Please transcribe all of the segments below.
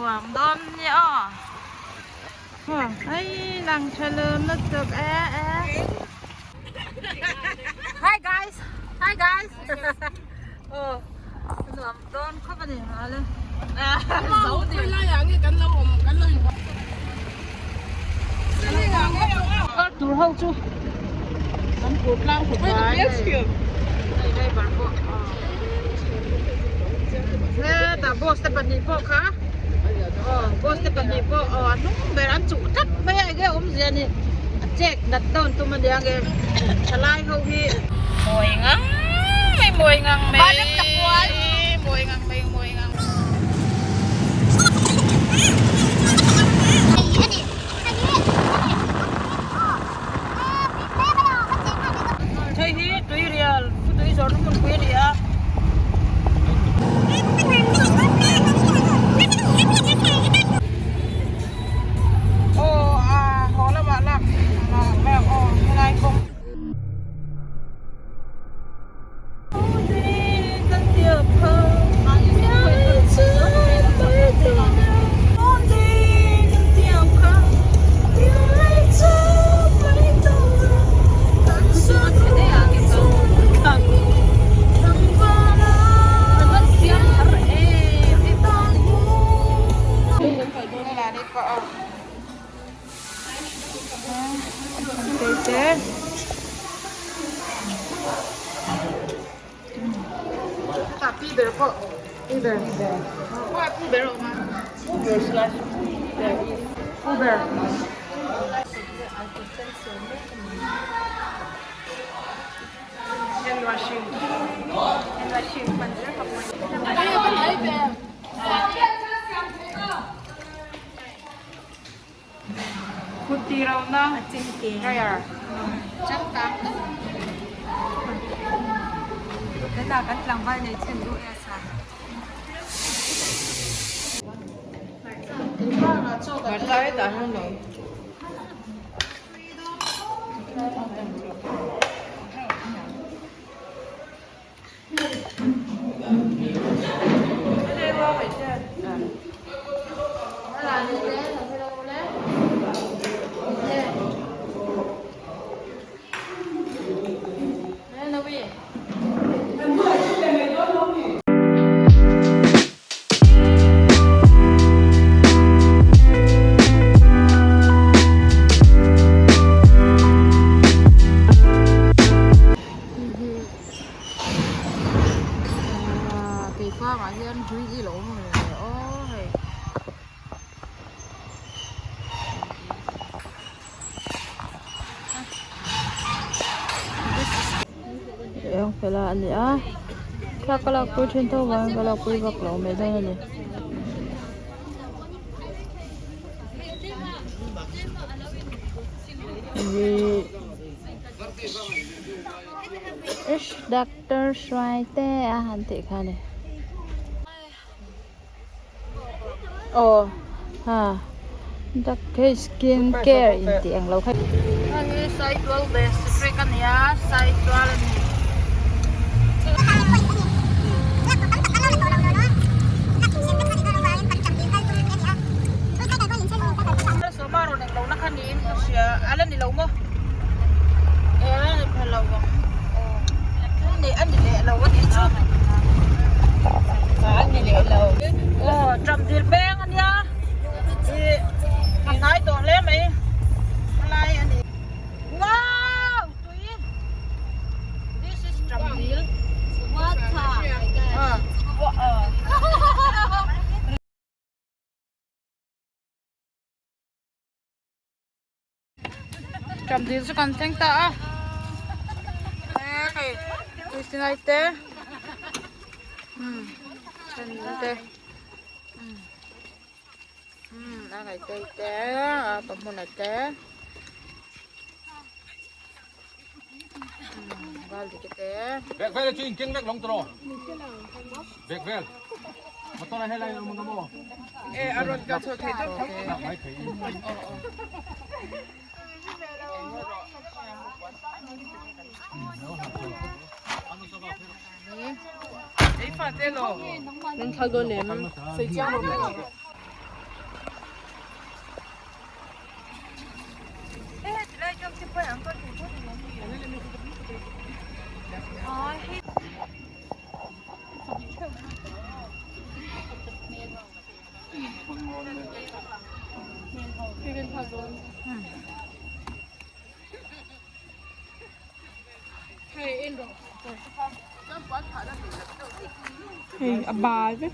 Nuam dawn nia aw. Hei lang tha lum lutuk e e. Hi guys. Hi guys. Oh. Nuam dawn khawp ani ale. Zo ni. Lai ah nge kan lo awm kan lo in. Kal tur ho chu an phur tlang khawp mai. Hei driver pawh. Hetah boss te pahnih pawh kha aw boss te pahnih pawh aw a hnung ber an chuh tlat mai a enge awmzia ni a check nat dawn tum ania nge thalai ho hi mawi ngang mai mawi ngang mai mawi ngang mai mawi ngang Hei hi tui rial tui zawrhna hmunpui a ni a. Aw a haw lamah lak lak aw helai kawng. Pi ber pawh pi ber pu ber a awm a pu ber hand washing hand washing hman zel ka Kut tih lohna dryer changkang tak Hetah kan tlangval nei chen duh e a sa. Keifangah hian tui hi a lo awm ve le aw hei. Eng fela a ni a thla ka lakpui thin tho vangin ka lakpui vak lo mai dawn a ni. Ish doctor hruai te a han tih kha a ni aw ha dak hei skin care in tih ang lo kha hei hi saitual district a ni a saitual a ni. Sawma rawn eng lohna kha niin ka hria a la ni lo maw e a la ni pha lo ang aw a ni a ni leh lo a nih chu a ni leh lo aw tram dil peng a nia ih a hnai tawh hle mai helai a ni wow tui this is tram dil ah. Tram dil chu kan thleng ta a hei tuisinai te umm then te umm a ngaih te te a pa hmun a te umm val dik te. Bek vel chu in keng vek lawng tawh bek vel. Motor a helai awm ang maw? E a rawn kal chho thei deuh tho. Mai thei. Ei fa te lo. Nan thal dawn em? Sei chiang lo mai. Hei a bal vek.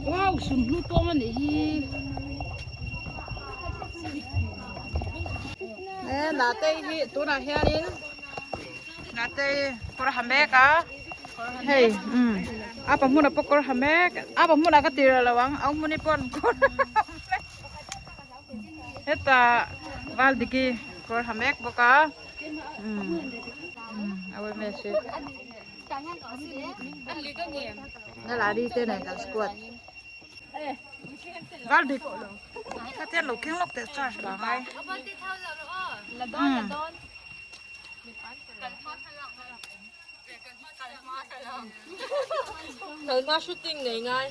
Wow sunhlu tawng a nih hi e Natei hi tunah hianin Natei kawr ha mek a hei umm a pa hmunah pawh kawr ha mek a pa hmunah ka tir lo ang a hmuni pawn kawr ha mek hetah Valdiki kawr ha mek bawk a umm a awm e. Nalari te nen kan squad val dik ka ten lo keng lawk teh charge la ngai Kalma shooting nei ngai.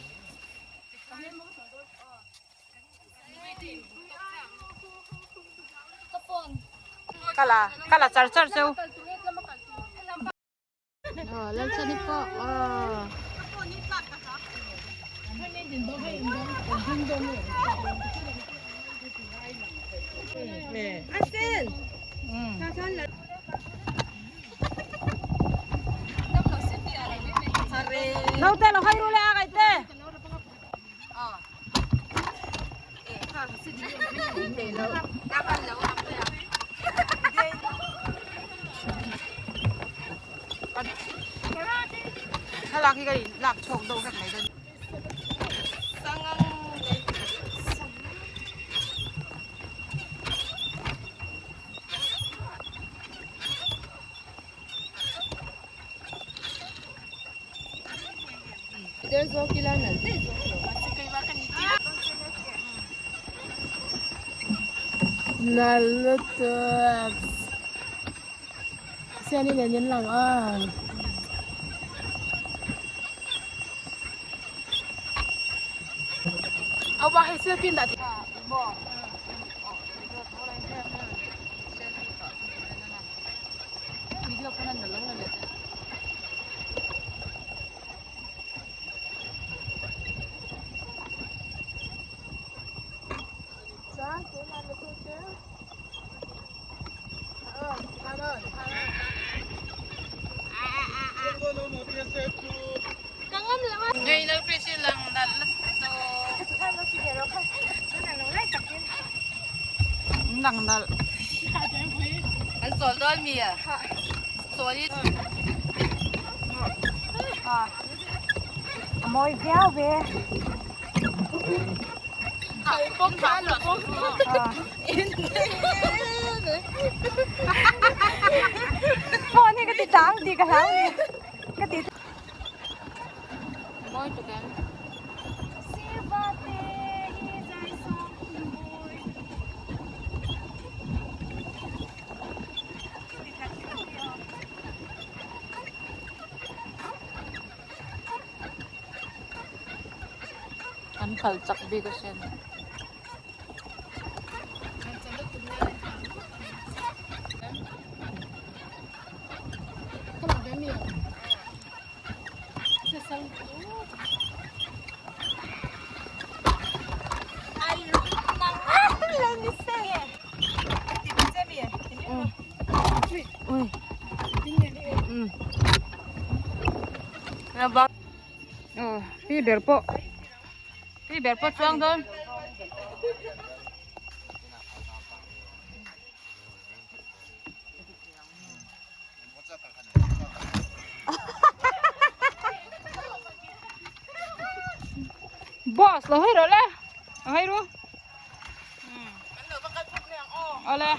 Kala kala char char cheu. Lalchani pawh aw. Naute lo hai ru le a ngaih te. Thlalak hi ka in lak chhuak deuh vek mai dawn. der zawk ila nalh daih zawk lo. Nalh lutuk. Siani nen in lang ang. Aw hei selfie dah Lang nalh. An chawl dawn mi a? Chawl hi. A mawi viau ve. Phone hi ka ti tang tih ka hlau ni. Ka ti Mawi tuk em? An kal chak bik asin. Pi ber pawh pi ber pawh chuang dawn. Boss lo hei rawh le a hei ru. Awle.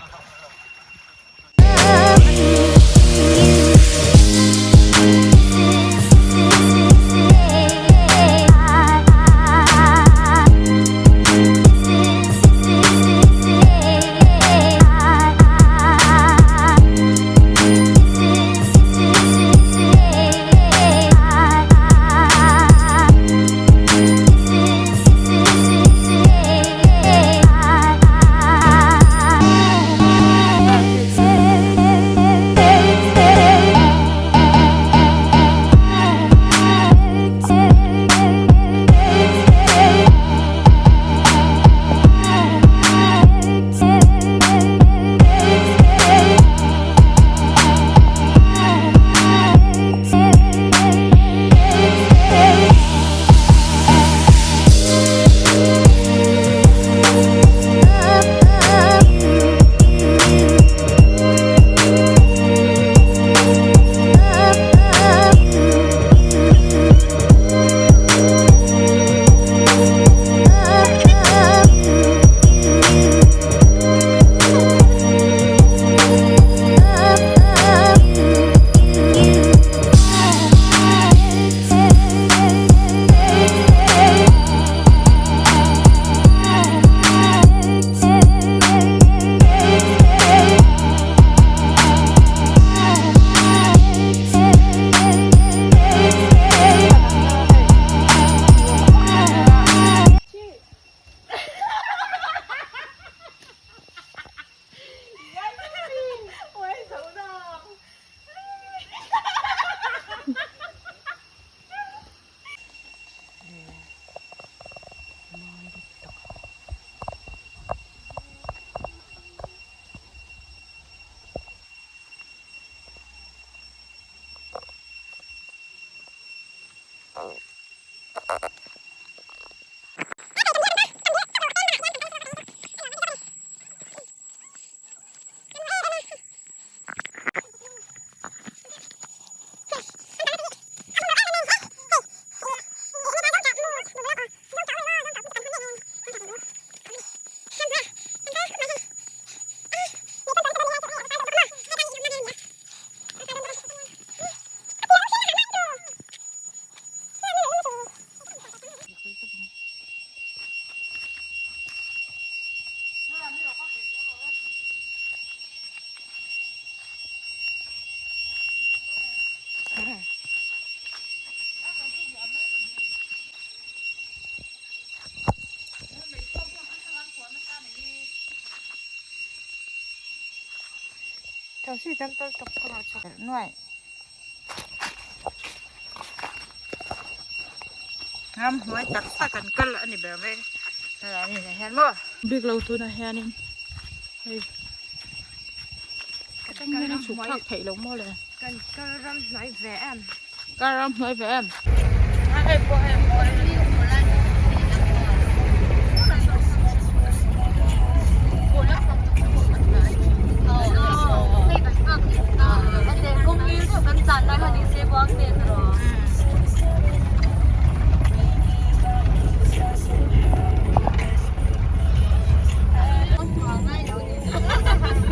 Thosi tam tak thawmah chho Nuai. Ramhnuai tak tak an kal a ni ber mai helai ni ah hian maw. Bik lo tunah hianin hei atang hian a chhuk thlak theih loh maw le. Kan kal ramhnuai ve em. Kal ramhnuai ve em. Hei pawh hei mawi.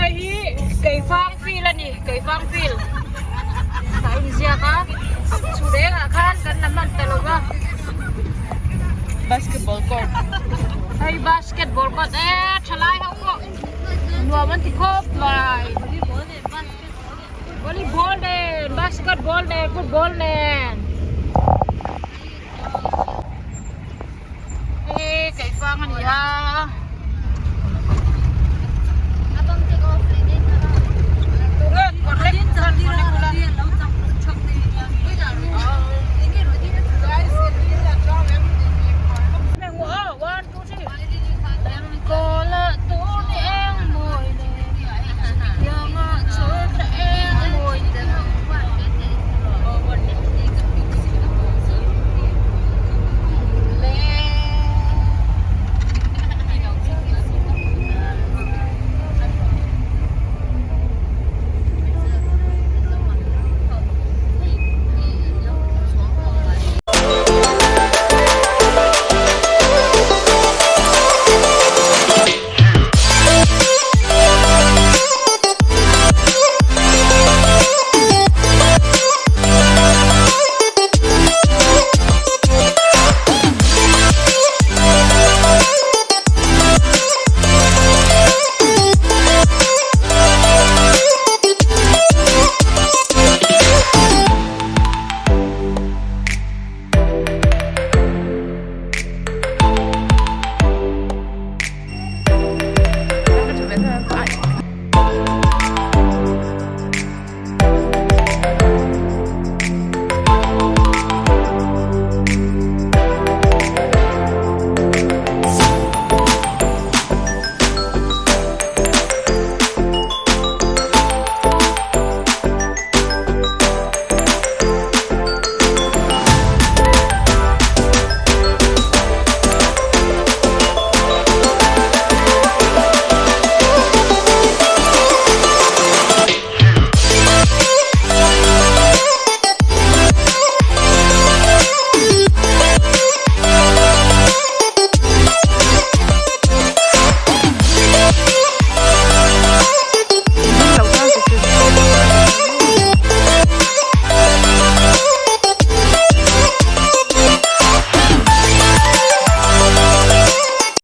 Hei hi keifang field a ni keifang field tah a inziak a chhureng ah khan kan la hman ta lo va basketball court hei basketball court e thalai ho pawh nuam an ti khawp mai volleyball nen basketball nen football nen hei keifang a ni a.